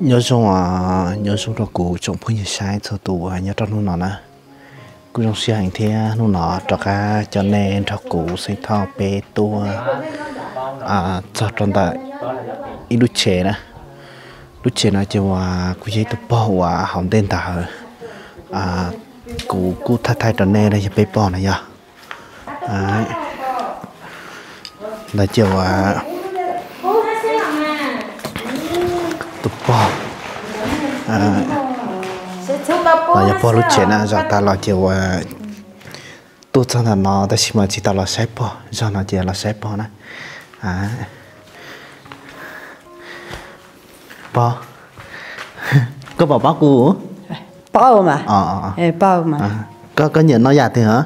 Nyob zoo, nyob zoo rau kuv tsoom phooj ywg saib txhua tus nyob rau hnub no na. Kuv zoo siab heev thiab hnub no rov qab coj nej nrog kuv Xeeb Thoj peb tuaj txog rau ntawm ib lub tsev na. Lub tsev no ces uas kuv yog ib tug pog uas hauv ntej ntawd kuv kuj thaij thaij rau nej na, yog peb pog na yog. Ntawd ces uas tus pog, los yog pog lub tsev na, zaum tas los ces uas tuaj txog ntawm no tab sis mas tsis tau los saib pog, zaum no ces los saib pog na. Pog, koj puas paub kuv? Paub mas. Koj, koj nyiam noj yam twg os?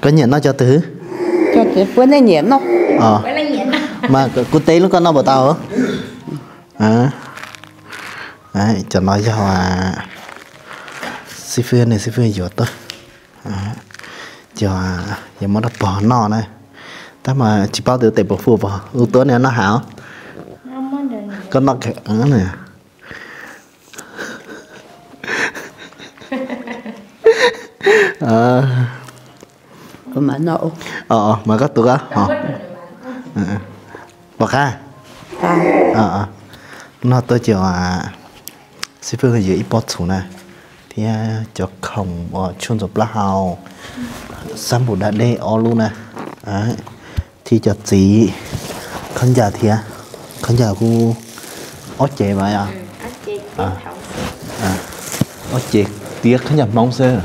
Koj nyiam noj cov twg? Puab nej nyiam noj. Mas kuv teb lub koj noj puas tau? Cov no yog xib fwb, nws xib fwb yuav tuaj, ces yuav muab rau pog noj na. Tab mas tsis paub tias tes puas fuaj, pog, ua tuab nws noj hav. Koj noj, mas koj tus, pom qab. Noj tuaj ces xib fwb yuav ib pob txhuv na, thiab cov khoom uas tshuaj ntxuav plaub hau, xab npum da dej ob lub na, thiab cov txiv, khaub ncaws thiab, khaub ncaws kuj ob cev mas yog, ob cev tiab khaub ncaws Hmoob xwb,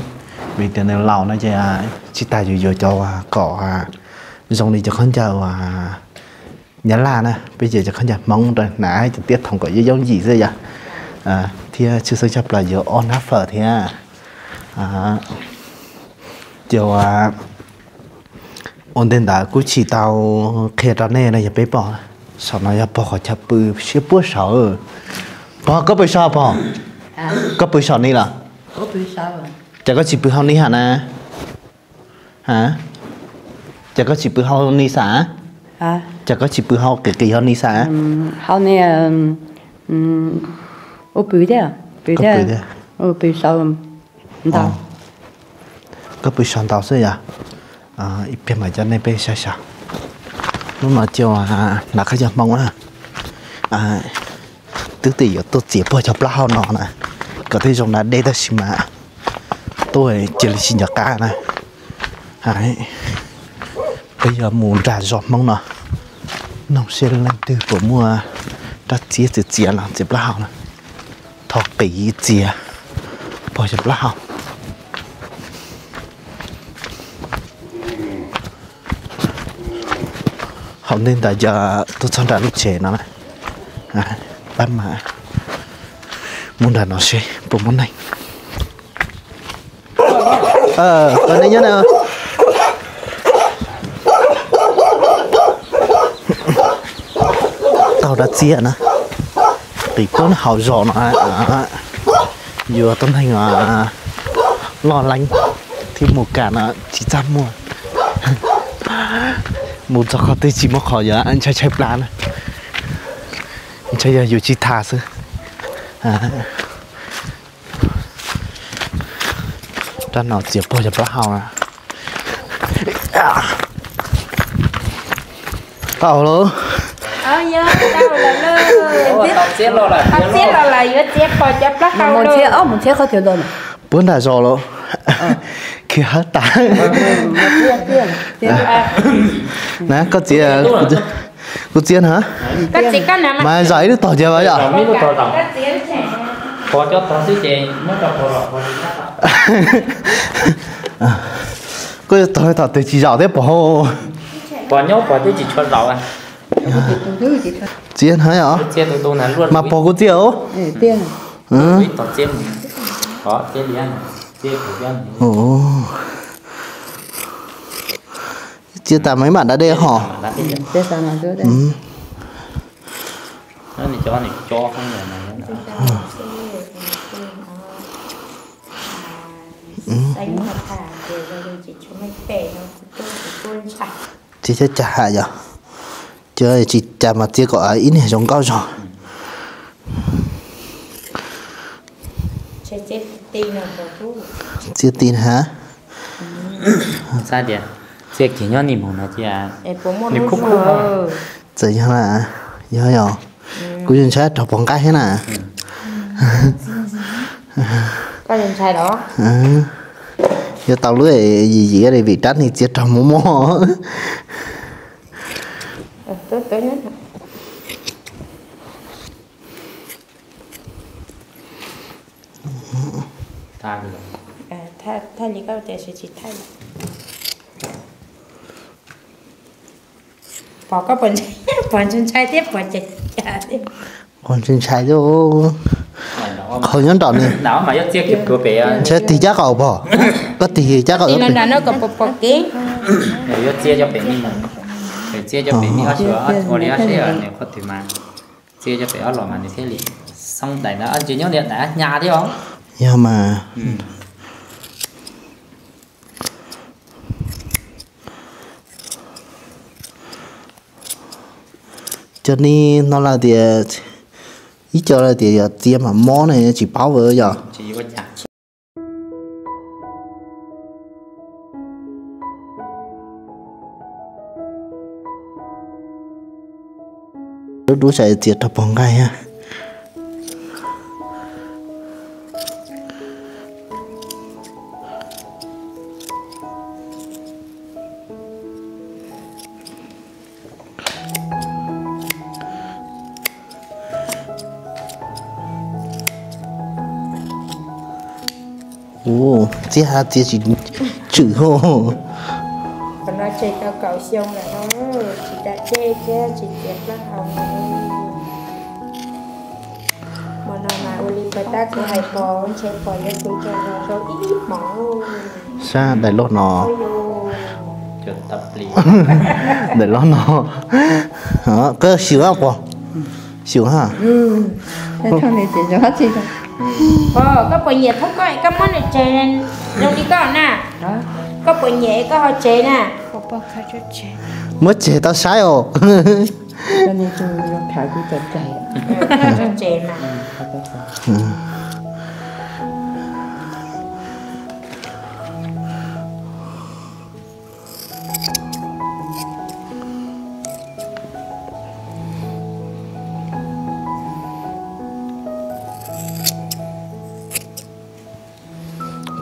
vim tias nws laus no ces tsis tas yuav yuav cov kom zoo li cov khaub ncaws uas Nyab Laj na, peb ces cov khaub ncaws Hmoob rau hnav cov tiab thoom kom yooj yooj yim xwb yom. Thiab tshwj xeeb tshaj plaws yuav ob hnab fawm thiab. Ces ua ntej ntawd kuj tsis tau qhia rau nej no yog peb pog, saum no yog pog qhov chaw pw siab puab saud. Pog, koj pw saud pog? Koj pw saum ni los? Ces koj tsis pw hauv ni hab na? Ces koj tsis pw hauv ni xav? Ces koj tsis pw hauv qis qis hauv ni xav? Koj pw saud ntau xwb yog? Ib pliag mam coj nej peb saib saum. Hnub no ces hnav khaub ncaws Hmoob na, twb tias yuav tuaj txiav pog cov plaub hau no na, kom thiaj zoo da dej tab sis mas tuaj cia li tsis nco qab na. Peb yuav mus nram zos Hmoob no, noog seb leej twg puas muaj rab txiab txiav txiav los txiav plaub hau na, thov qiv txiav pog cov plaub hau. Hauv ntej ntawd yog tuaj txog nram lub tsev no, pab mas mus nram no seb puas muaj neeg. Tau dab txiab na, qis puab hauv zos no, yuav tuab neeg loj leeb thiab mus kam no tsis txaj muag. Mus txog qhov twg tsis muaj qhov yuav ntshai tshaib plab na, ntshai yog yus tsis tas xwb. Rab no txiav pog cov plaub hau na. Tau lauj. Puag nram zos lauj. Khiav hawb tas. Na koj txiav, kuv txiav na. Mas zom ib lub tog cia vas yom. Koj yuav tog tom twg tsis zaum thiab pog? Txiav na yom. Mas pog kuv txiav os. Txiav tas mas ib mam da dej ho. Txiav cov cas has yom. Cov tsis cas mas txiav kom ib niag zoo nkauj zog. Txiav ti na. Xav tias txiav kiag nyob nim mos no cia nws khub khub. Txawm yog na, yog yog, kuv yeej ntshai raug pov nqaij thiab na. Yuav tau lub yim yim li vim rab hneev txiav raug mob mob. Pom koj pom ntshai, pom ntshai thiab pom cam cam thiab. Qhov ntshai ntshai thiab, qhov nyob nram ni. Ntshai tig cab qaum pom, koj tig cab qaum no kom pom pom kev. Yuav txiav cov pem ni, txiav cov pem ni ob sab, ua li ob sab nws qhov twg mas txiav cov pem ob los mas nws thiaj li xoob daim ntawd, ntshe nyob li daim hnyav thiab os. Yog mas. Cov ni no lawv tias, ib co lawv tias yog txiav mas mob ne tsis paub yog. Dub dub saib txiav raug pov nqaij thiab. Ua, txiav hab txiav tsis tswm hos. Qhov no tseg tau kaum xyoo lawm, tsis da dej thiab tsis txiav plaub hau. Hmo no mas ua li puas tab kuv hais pom ntshe pom yuav tus tsaug zog zoo ib hmos. Sab daim loj no. Daim loj no. Koj xyum a pog? Xyum ha. Koj puas nyiam thoob koj es koj muab nws tseg zoo li koj na? Koj puas nyiam es koj ho tseg na? Muab tseg tau saib os.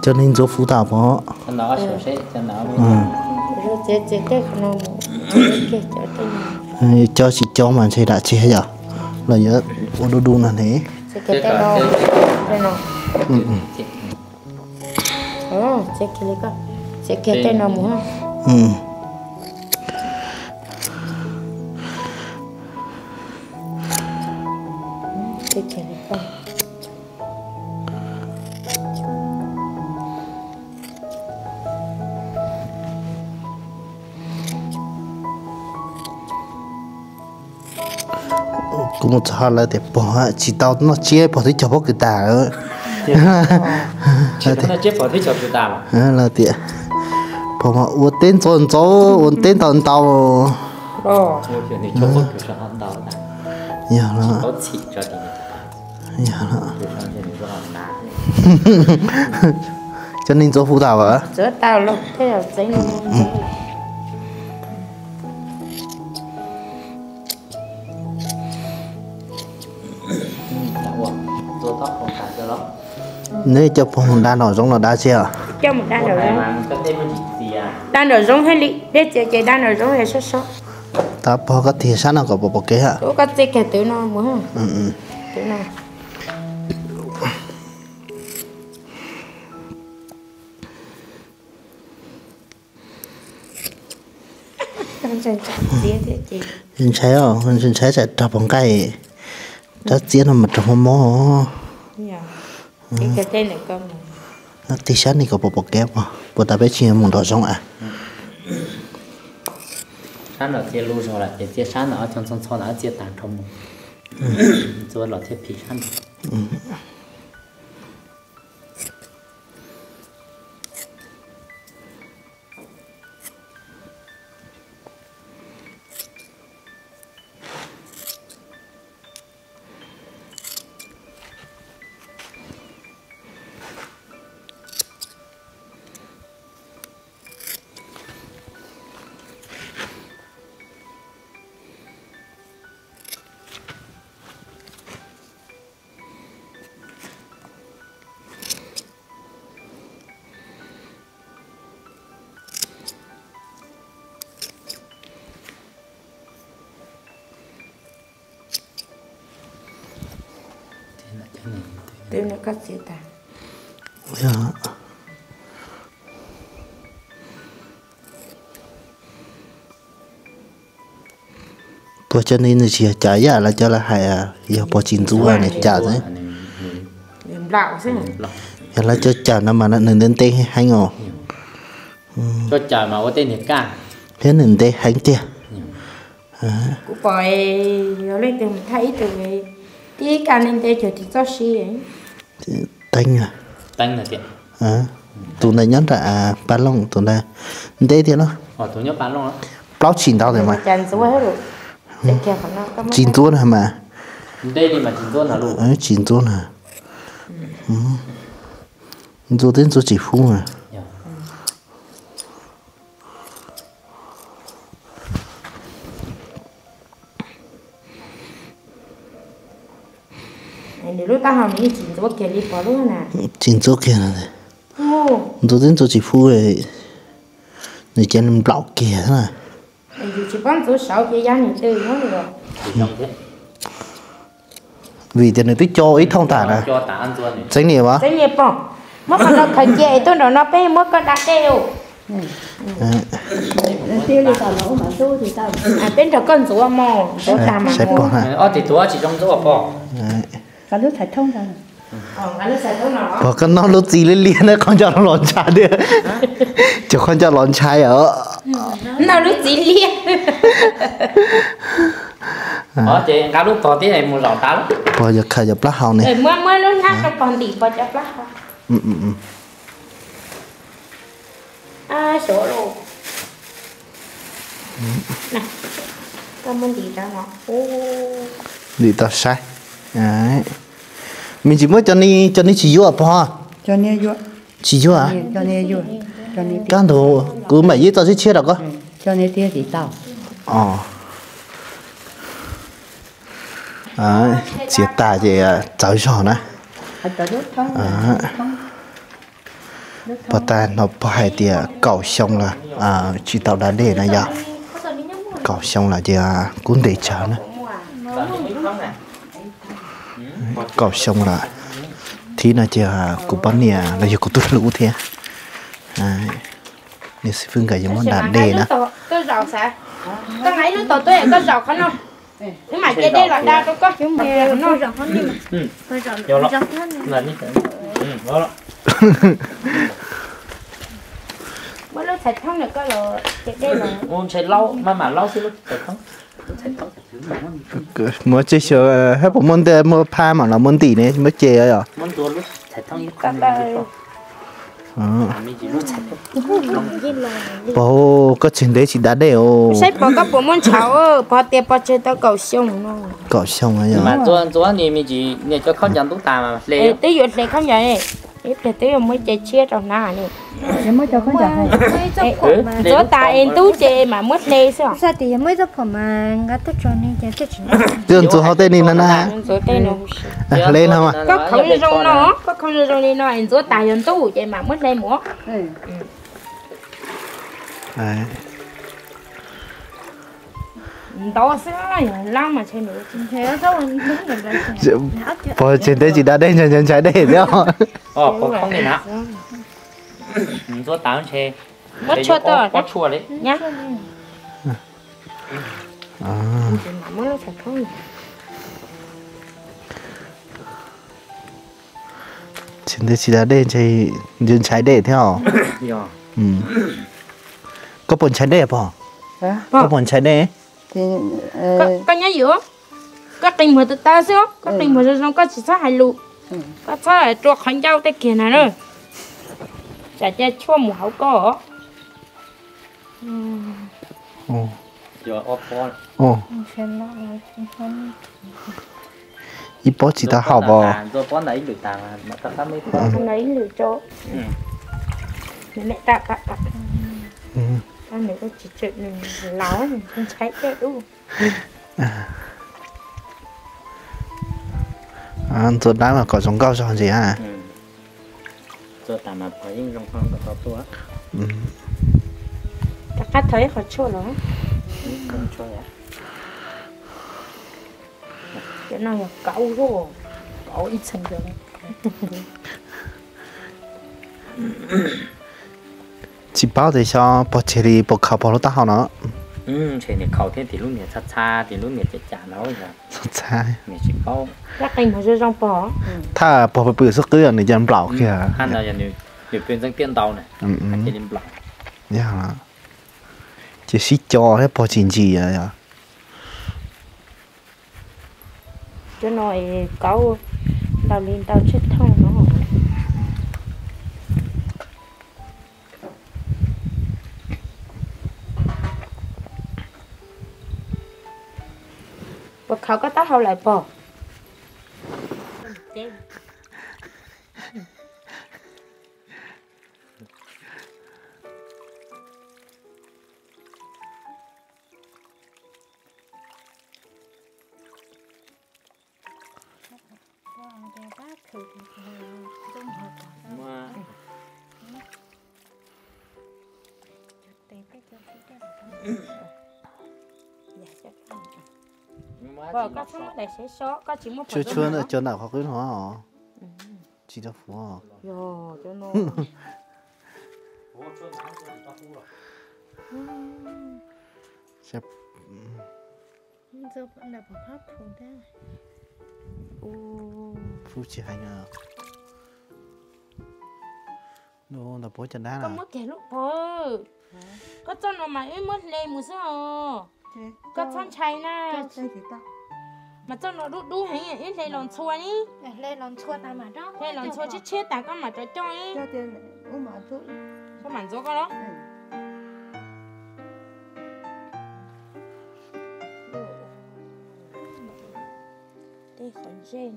Cov neeg ntxuav fuv tas pog. Cov tsis cov mas ntshe dam tsis yom, los yuav ua du du no ne. Kuv mus txog lawv tias pog tsis tau noj tsiab, pog twb cog pob kws tas. Lawv tias pog mas ua teb ntxaus ntxaus, ua teb ntau ntau. Yog los, yog los. Cov neeg ntxuav fuv tas as. Neb coj pog mus da nraum zoov los da tsi os? Da nraum zoov thiaj li deb txias ces da nraum zoov sab sab. Tab pog koj tig sab no kom pom pom kev hab. Koj txia kiag twv no mus. Ntshai, ntshai tsam raug pov nqaij, rab txiab no mas raug mob mob. Tig sab ni kom pom pom kev pog, puas tas peb tsis mus nraum zoov a? Sab no txia lub zog lawm ces txia sab no, ob cov ntxhov ntxhov no txia tag nrho mus. Ntxuav los thiaj phim sab no. Nws koj txiv tas. Puas cov ni nws tsis yog cawm yam lawv cov lawv hais, yog pog tsis ntxuav nws cawm xwb. Yog lawv cov cawm no mas nws ntev ntev heev os. Thiab nws ntev heev tiag. Kuv pom yog leej twg mus thaj ib tug, tib kaj ntev ntev cuag tis txoj si. Teeb, tus ntawd nyob nram Paj Looj, tus ntawd ntev tiag los? Plaub tshim ntau tiag mas. Tsis ntxuav na mas. Tsis ntxuav na. Ntxuav twb ntxuav tsis fub na. Tsis ntxuav kiag na. Ntxuav twb ntxuav tsis fub, nws cia li nplaum kiag na. Vim tias nws twb co ib thooj tas na. Txeeb niam as. Muab qhov no khaws cia es tuaj nraum no peb muab koj da dej. Peb nrog koj ntxuav mog, ntxuav tas mas. Ob tug tsis zoo ntxuav pog. Pog koj noj lub txiv liab liab na, qhov ncauj los ntshai tiag. Cov qhov ncauj los ntshai os. Noj lub txiv liab. Ces nqa lub tog thiab mus zaum tas. Pog yog khaws cov plaub hau ne. Muab, muab lub hnab rau pog ntim pog cov plaub hau. Xyov los. Koj muab ntim rau no. Ntim tau saib. Me ntsis muab cov ni, cov ni tsis yuav pog? Tsis yuav. Kaj ntug kuv mam yeej txo tshiab tshiab rau koj. Txiav tas ces txawv zog na. Pog tas no pog hais tias kaum xyoo lawm tsis tau da dej na yog. Kaum xyoo lawm ces kub ntev tsawv na. Kaum xyoo lawm. Thib no ces kuv poj niam los yog kuv tus hlub thiab. Niam xib fwb nkawd yuav muab da dej na. Koj nqa ib lub tog tuaj, koj zaum qhov no. Wb mam cia dej los da rau koj. Muab lub txhais thoob ntawm koj los cia dej los. Muab tseg xyov hab puas muaj ntej muaj phab mam los muab ntim ne, muab ces os. Pog, koj tseg ntev tsis da dej os. Saib pog koj puas muaj ntshauv, pog tias pog tseg tau kaum xyoo no. Kaum xyoo os. Mas ntxuav ni me ntsis niam cov khaub ncaws ntub tas mas hle. Twb yuav hle khaub ncaws, ib pliag twb yuav muab ce tshiab rau hnab li. Ntxuav tas es ntub ces mam muab hle xwb. Twb ntxuav hauv tej ni no na. Hle no. Koj khoov zoo no, koj khoov zoo li no es ntxuav tas yog ntub ces mam muab hle mus. Ntau xwb, yog lab mas ntshe nws. Pog tseg ntev tsis da dej ntshai ntshai dej thiab. Ntxuav tas ntshe. Muab tshuaj tuaj, pob tshuaj li. Tseg ntev tsis da dej ntshe ntshai dej thiab os. Koj puas ntshai dej pog? Koj puas ntshai dej? Koj nyob ywm, koj qi muag taw taw xwb, koj qi muag zoo zoo, koj tsis txhob hais lus. Koj txhob rua qhov ncauj tej kiag na. Tsam cia tshuaj mus hauv koj. Ib pob tsis tau haum pog. Ib lwm rau. Nws tsis tswm, nws laus, nws ntshai dej dub. Ntxuav dab mas kom zoo nkauj zog ntsis. Rov qab thawb ib qho tshuaj los. Cov no yog kauv, kauv ib txheem cov. Tsis paub tias xyov pog tseg li puas khaus pog lub taub hau no. Ntshe niam khaus thiab tim lub niag txha txha tim lub niag cam cam no. Txha txha. Niam tsis paub. Thaj pog pw pw xub qwb nws cia li nplaum kiag. Nws pw ntxeev tiaj ntau na, cia li nplaum. Yog, ces sib co thiab pog tsis ntsis yog. Cov no kaub ntau li ntau tsheb thooj no. Puas khaus koj taub hau lawm pog? Tshuav tshuav cov ntawm qhov qwb no tsis tau fuv. Fuv tsis heev. Ntawm puab cov dab na. Koj txoj no mas wb muab hle mus xwb os. Koj txhob ntshai na. Mas txoj no dub dub heev, wb hle los ntxhua ni. Hle los ntxhua tshiab tshiab tas koj mam rov coj. Koj mam ntxuav koj los. Tej qhov ntsej.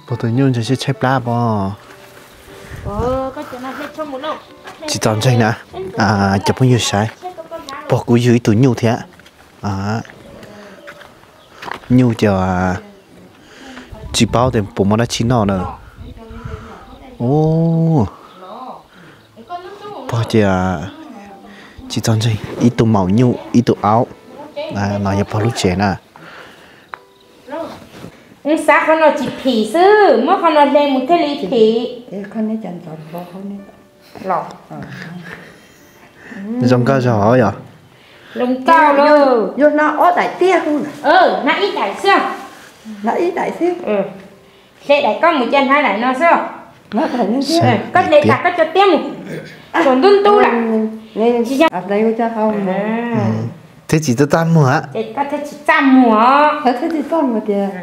Puag tus nyuj ntshe tshaib tshaib plab pog. Tsis txaus ntseeg na, cov phooj ywg saib, pog kuv yug ib tug nyuj thiab. Nyuj ces tsis paub tias puas muaj dab tsi noj na. Ub, pog ces tsis txaus ntseeg, ib tug maum nyuj ib tug aub. No yog pog lub tsev na. Xav qhov no tsis phim xwb, muab qhov no hle mus thiaj li phim. Zoo nkauj zog yom. Zoo nkauj lauj. Yuav hnav ob daim tiag. Hnav ib daim xwb. Hnav ib daim xwb. Hle daim koj mus ces hnav daim no xwb. Koj hle tas koj cov tiab mus. Tsaus ntuj ntuj lawm. Thiab tsis txaj muag. Koj thiaj tsis txaj muag. Thiab tsis txaj muag tiag.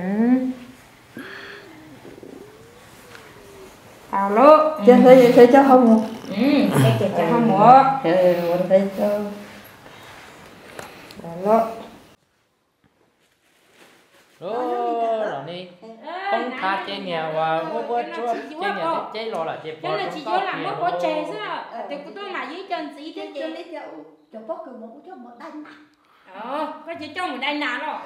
Ces coj ho mus. Los ne, poob thab ces niag uas muab vuab tsuab ces niag ceb los lawm ces pog zoo nkauj tiag. Tes kuv tuaj mam yog ib co ntxiv thiab ces cov pob kws mus kuv coj mus dai nas. Koj ces coj mus dai nas los.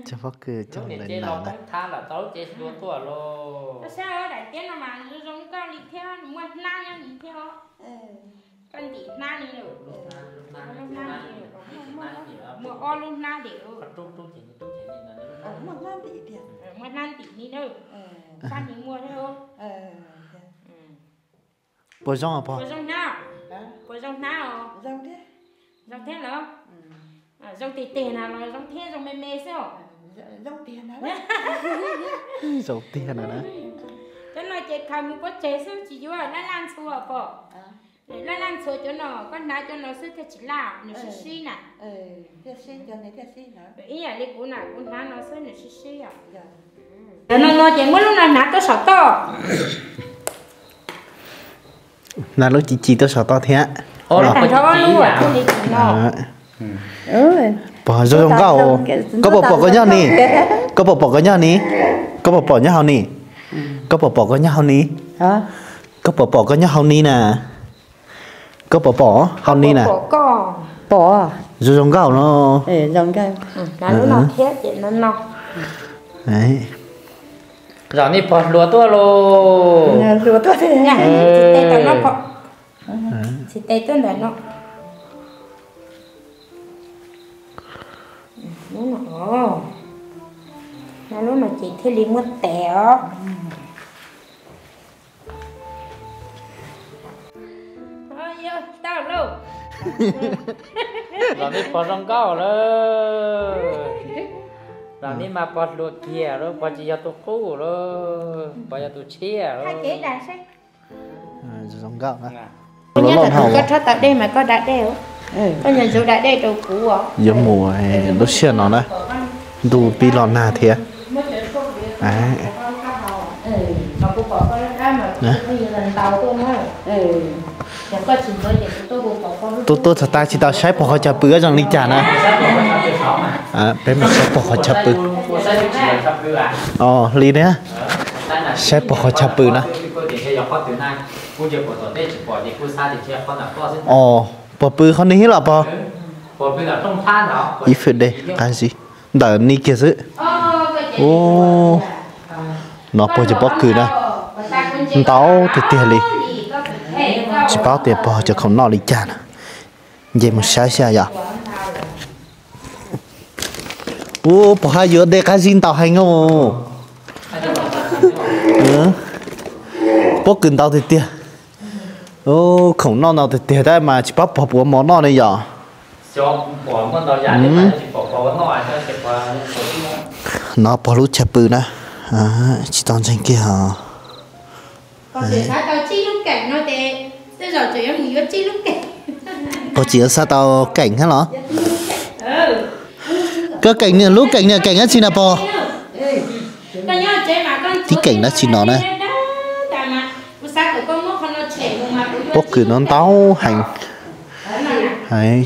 Cov pob kws coj mus dai nas. Lub niag ceb los poob thab lawm tau lub cev hlua tuaj lauj. Koj saib daim tiab no mas zoo nkauj li thiab, muaj hnab nyob ntawd thiab. Koj ntim hnab li lawm. Muaj ob lub hnab ntim. Muaj hnab ntim li na. Sab nws muaj thiab. Puas zoo pog? Puas zoo hnab os? Zoo thiab los? Zoo tiag tiag na los zoo thiab zoo me me xwb os? Zoo tiag na. Cov no ces khaws mus pov tseg xwb tsis yuav laj laj ntxhua pom. Laj laj ntxhua cov no, koj hnav cov no xwb thiaj tsis laj, nws sib sib na. Ib yam li kuv na, kuv hnav no xwb nws sib sib os. Cov no no ces muab lub no hnav tuaj saum toj. Hnav lub ci ci tuaj saum toj thiab. Pog zoo zoo nkauj. Koj puas pom koj nyob ni? Koj puas pom koj nyob ni? Koj puas pom nyob hauv ni? Koj puas pom koj nyob hauv ni? Koj puas pom koj nyob hauv ni na? Koj puas pom hauv ni na? Pom. Zoo zoo nkauj no. Zaum nej pog hluas tuaj lauj. Txiv tes tuaj ntawm no. Lub no, lub no ces thiaj li muaj tes os. Los nej pog zoo nkauj lawm. Los nej mas pog hluas kiag lawm, pog tsis yog tus qub lawm, pog yog tus tshiab lawm. Koj rhaub tau dej mas koj da dej, koj nco ntsoov da dej rau kuv. Yuav mus lub sij hawm no na, ntuj pib los nag thiab. Tuaj tuaj txog tag tsis tau saib pog qhov chaw pw zoo li cas na. Peb mus saib pog qhov chaw pw. Os, li ne, saib pog qhov chaw pw na. Os, pog pw qhov ni los pog? Ib fwm dej qab zib ntawm ni kiag xwb. Ub, no pog cov pob kws na, ntau tiag tiag li. Tsis paub tias pog cov khoom noj li cas na. Nce mus saib xyov yom. Ub, pog haj yuav dej qab zib ntau heev os. Pob kws ntau tiag tiag. Khoom noj ntau tiag tiag tab mas tsis paub pog puas muaj mov noj ne yom. No pog lub chaw pw na, tsis tau ntseeg kiag os. Pog tsis xav tau keem thiab los? Koj keem niam lub keem niam keem dab tsi na pog? Tib keem dab tsi no na? Pob kws no ntau heev.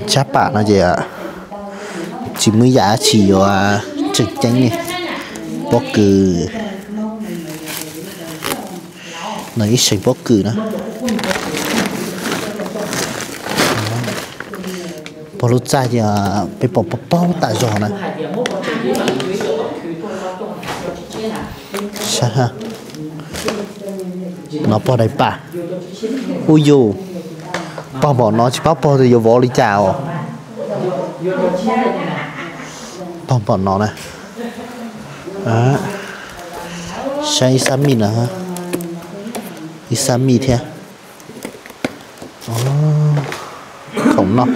Tsab pam no ces tsis muaj yam dab tsi yuav tseem ceeb li. Pob kws no ib seem pob kws na. Pog lub txaj ces peb pom paug tas zog na. No pog daim pam. Ub yus, pog npaum no tsis paub pog yuav vov li cas os. Pog npaum no na. Saib ib xab mij no, ib xab mij thiab. Khoom noj,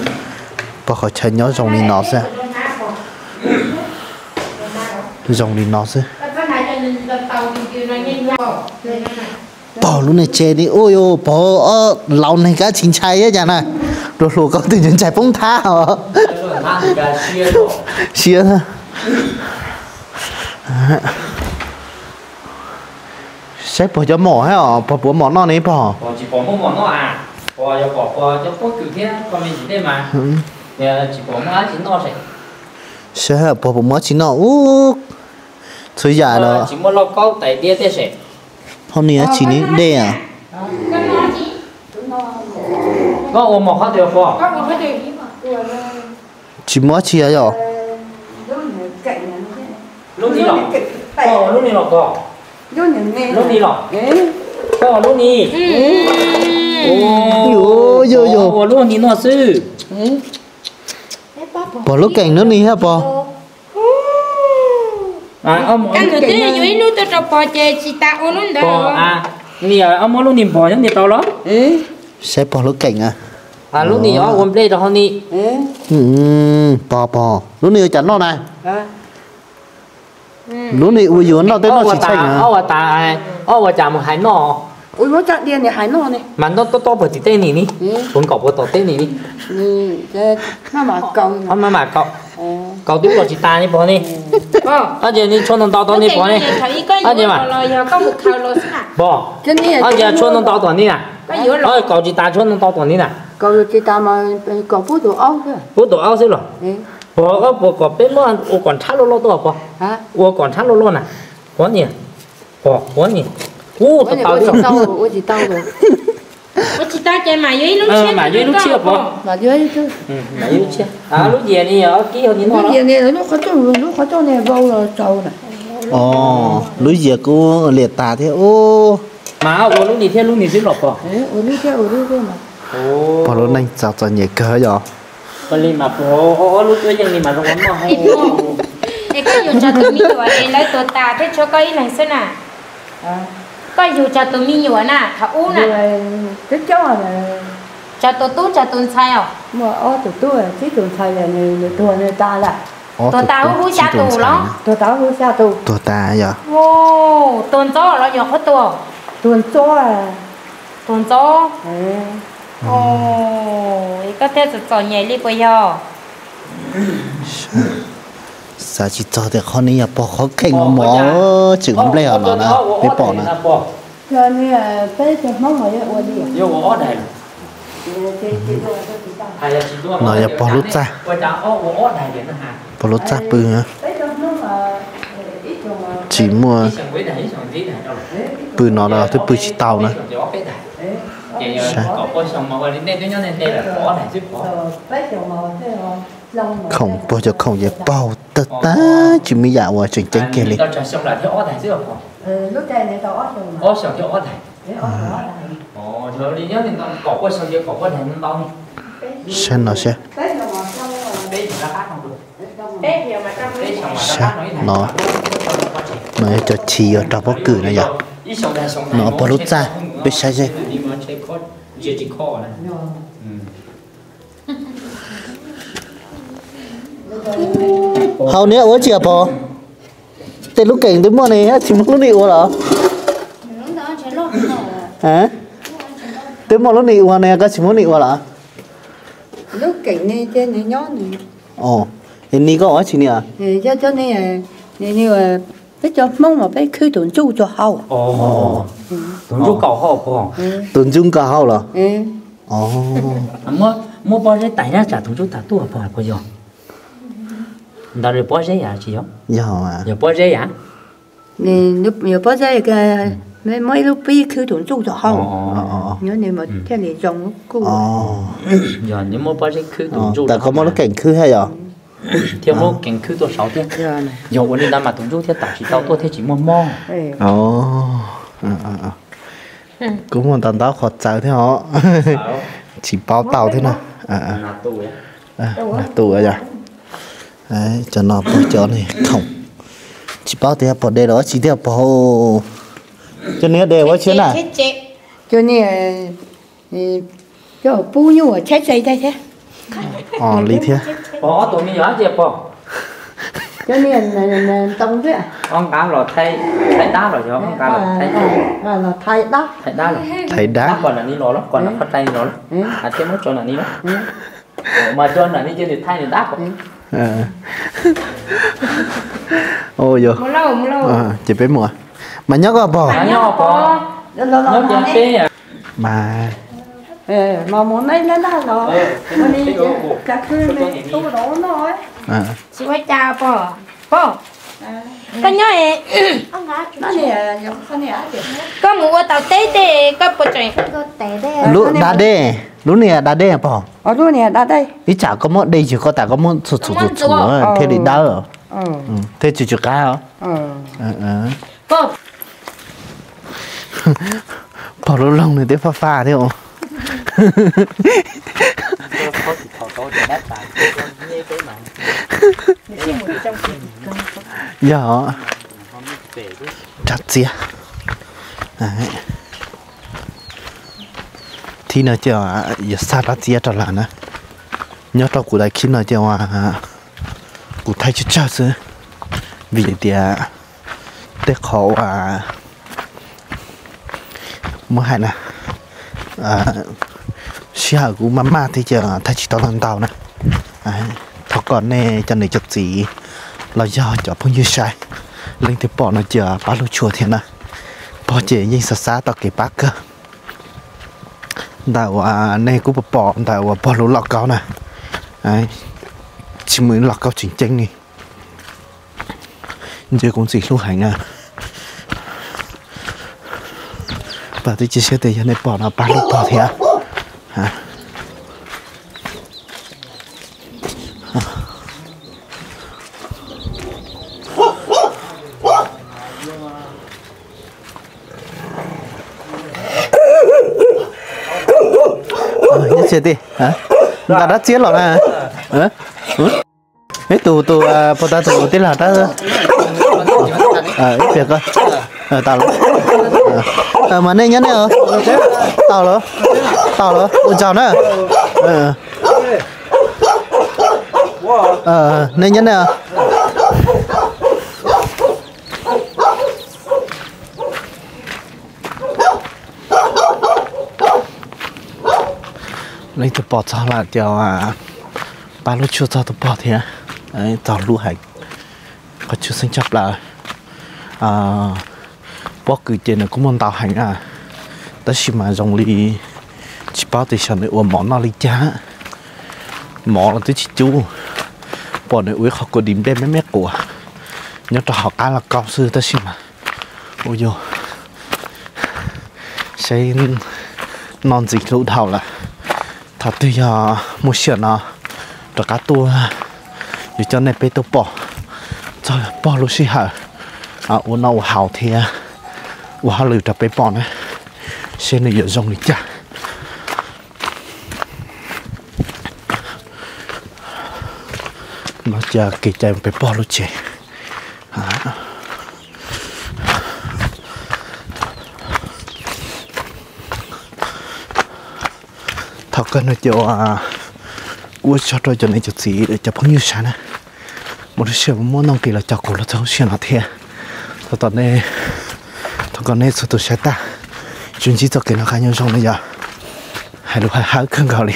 pog qhov chaw nyob zoo li no xwb. Zoo li no xwb. Pog lub niag tsev ni, ub yus, pog laus neeg kab tsis ntshai thiab cas na. Dua hluas koj twb ntshai poob thab os. Siab. Saib pog cov mom thiab os, pog puas mom noj ne pog? Saib pog puas muaj dab tsi noj ub. Txhua yam los. Hauv ni dab tsi ne, dej a? Tsis muaj dab tsi yom? Pog lub keem lub ni thiab pog? Muab lub ni npog nyob ni tau los? Saib pog lub keem a. Lub ni ua nplej rau hauv ni. Pog, pog, lub ni ua cas noj na? Lub ni ua yuav noj tej noj tsis tsheej na. Ob ua cas mus hais noj. Mas noj tob tob puag tim tej ni ni, puag nkaum puag tom tej ni ni. Mas kaus twb kaus tsis tas ni pog ni. Ob ces ni tshuaj ntau ntau tom ni pog ni. Ob ces mas pog, ob ces tshuaj ntau ntau tom ni na. Kaus tsis tas tshuaj ntau ntau tom ni na. Pub tus aub xwb los? Pog, puas kom peb muab ua kom nrhab loj loj tuaj pog? Ua kom nrhab loj loj na. Pog niam, pog, pog niam. Ub, tau tau. Mas yuav ib lub tshiab pog. Lub yias ni ob kib hauv ni noj. Lub yias kuj liam tas thiab ub. Mas ua lub ni thiab lub ni xwb los pog? Pog lub neej txom txom nyem kawg yom. Es koj yug tso tus me nyuam es lawv tuag tas thiaj tshuav koj ib leeg xwb na? Koj yug tso tus me nyuam na thaum ub na? Tso tus tub tso tus ntxhais os? Muaj ob tug tub, tib tug ntxhais nws tuag nws tas lawm. Tuag tas huv huv xya tus los? Tuag tas huv huv xya tus. Tuag tas yog? Tuag ntxob los yog qhov tuag? Tuag ntxob. Tuag ntxob. Es koj thiaj txom txom nyem li puas yog? Xav tsis txog tias qhov no yog pog qhov kheej mos, tseem nplej os no na, peb pom na. No yog pog lub txaj, pog lub txaj pw. Tsis muaj, pw no los twb pw tsis tau na. Khoom, puag cov khoom ces paug tag tag, tsis muaj yam uas tseem ceeb kiag li. Saib no saib. Saib no, no yog cov chiv uas raug pob kws na yom. No pog lub txaj, peb saib seb. Hauv niag ua tsi pog? Tej lub keem twb muaj ne, tsis muaj lub ne ua los? Twb muaj lub ne ua ne, koj tsis muaj ne ua los? Ni koj ua tsi ni? Peb cov Hmoob mas peb khwb tus ntsuj rau hauv. Tus ntsuj nkaus hauv los? Muab pob zeb tais nyob tsam tus ntsuj tas tuaj pog, puas yog? Ntawd pob zeb yam tsis yog? Yog pob zeb yam. Yog pob zeb, muab ib lub pib khwb tus ntsuj rau hauv, nws thiaj li zoo kuj. Yog nws muab pob zeb khwb tus ntsuj, tas koj muab lub keem khwb thiab yog? Thiab muab keem khwb tuaj saud thiab. Yog ua li ntawd mas tus ntsuj thiaj tawm tsis tau tuaj thiab tsis muaj mob. Kuj muaj ntau ntau qhov txawv thiab os. Tsis paub tau thiab na. Tus yog cov no pog cov khoom. Tsis paub tias pog de los tsis thiaj pog. Cov niag de ua tsi na? Cov niag coj pub nyuj tshaib tse thiab. Li thiab. Cov niag ntoo xwb. Thaiv dab los yog thaiv dab? Thaiv dab. Thiab muab tso nram ni, mas tso nram ni ces nws thaiv nws dab. Ces peb mus, mas nyob koj pog. Mas tsis ua cas pog. Pog, koj nyob, koj mus ua tau teb tej koj puas tseem? Lub da dej, lub niag da dej pog. Ib tsam koj muab de yws koj tas koj muab txhuam txhuam txhuam thiaj li dawb, thiaj tsis tsw qab. Pog lub loog nws twb faj faj thiab. Yog rab txiab. Thib no ces yuav xa rab txiab rau lawm na. Nyob rau kuv daim clip no ces uas kuv thaij tsawg tsawg xwb, vim tias tej qhov uas muab hais na, sij hawm kuv maj maj thiab ces thaij tsis tau ntau na. Thov kom nej cov niam cov txiv los yog cov phooj ywg saib, leej twg pom no ces pab lub tshua thiab na. Pog ces yeej xav xav tau kev pab kawg ntawm uas nej kuj pom pom ntawm uas pog lub lauj kaub na, tsis muaj lauj kaub tseem ceeb li. Ntshe kuv ntxim hlub heev na. Pab twb cia siab tias yog nej pom no pab lub pog thiab. Tsis tij, nqa dab txiab los na. Ib tug tus puas tas tus tij laug dab, ib pliag ko, tau lawm. Mas nej nyob nej, tau lawm, tau lawm, ua tsaug na. Nej nyob nej. Leej twg pom txog lawm ces pab lub tshuaj txog tus pog thiab, txog lub hais qhov tshuaj xeeb tshaj plaws. Pob kws ces nws kuj muaj ntau heev na, tab sis mas zoo li tsis paub tias xyov nws ua mov noj li cas. Mov los twb tsis cub, pom nws ua ib qho kua dis nplej me me quas nyob rau hauv qab lauj kaub xwb tab sis mas ua yus saib noj ntxiv lub dhau lawm. Thaum twg yog muaj sij hawm no rov qab tuaj, yuav coj nej peb tuaj pom txog pog lub sij hawm ua noj ua haus thiab ua hauj lwm rau peb pom na, seb nws yuav zoo li cas. No ces kev cai peb pog lub tsev. Thaum kawg no ces ua tsaug rau cov niam cov txiv cov phooj ywg sawv na, muaj lub sij hawm muab nuj nqis los coj kuv los txog lub sij hawm no thiab. Thov kom nej, thov kom nej txhua tus saib tag, tsuas ntsib txoj kev noj qab nyob zoo na yom. Hais lus hawb hawb kawg nkaus li.